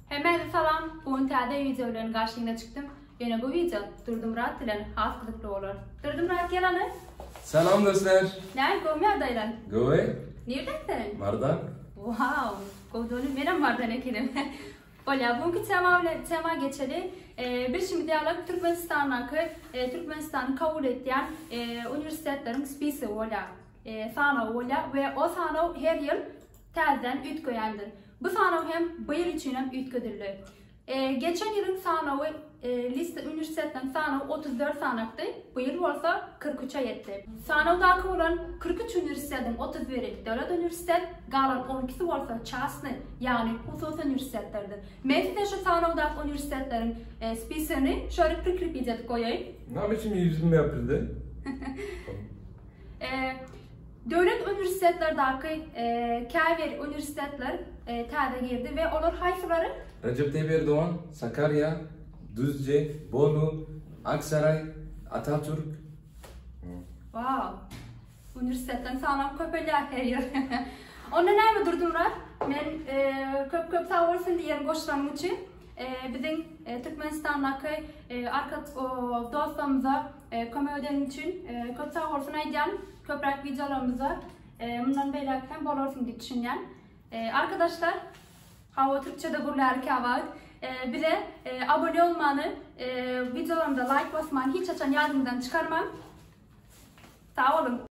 Hemmäňize salam, bu gün täze wideo bilen garşyňyza çykdym. Ýöne bu wideo Durdymyrat bilen has gyzykly bolar. Durdymyrat gel hany. Salam dostlar. Näme gowmy ýagdaýlar? Gowy. Nirden sen? Mardan. Wow, gowy menem Mardan ekenim. Bolýar, bu günki tema bilen tema geçeli. Bilşimiz ýaly Türkmenistandaky Türkmenistany kabul etýän uniwersitetleriň spisogy bolýar. Sanawy bolýar we o sanaw her ýyl täzeden üýtgeýändir. Bu sanaw hem bu ýyl üçin hem üýtgedildi. Geçen ýylyň sanawy lista uniwersitetleriň sanawy 34 sanakdy, bu ýyl bolsa 43-e ýetdi. Sanawdaky bolan 43 uniwersitetiň 31-i döwlet uniwersitet, galan 12-si bolsa çastny, ýagny hususy uniwersitetlerdir. Men size şu sanawdaky uniwersitetleriň spisogyny şöyle prikrepit edip goýaýyn. Näme üçin ýüzüm ýapyldy? Döwlet uniwersitetlerdaky käbir uniwersitetler täze girdi we olar haýsylary? Rejep Taýyp Erdogan, Sakarýa, Düzje, Bolu, Aksaraý, Atatürk. Wow! Uniwersitetden sanam köpelýär her ýyl. Onda näme Durdymyrat? Men köp-köp sag bolsun diýerin goşulanyň üçin. Biziň Türkmenistandaky arka dostlarymyza kömek edeniň üçin köp sag bolsun aýdýan. Köpräk wideolarymyzda mundan beýläk hem bolarsyň diýip düşünýän. Arkadaşlar, hawa türkçede gürlärik käwagt. Bize abone bolmany, wideolarymyza laýk basmany hiç haçan ýadyňyzdan çykarmaň. Sag boluň.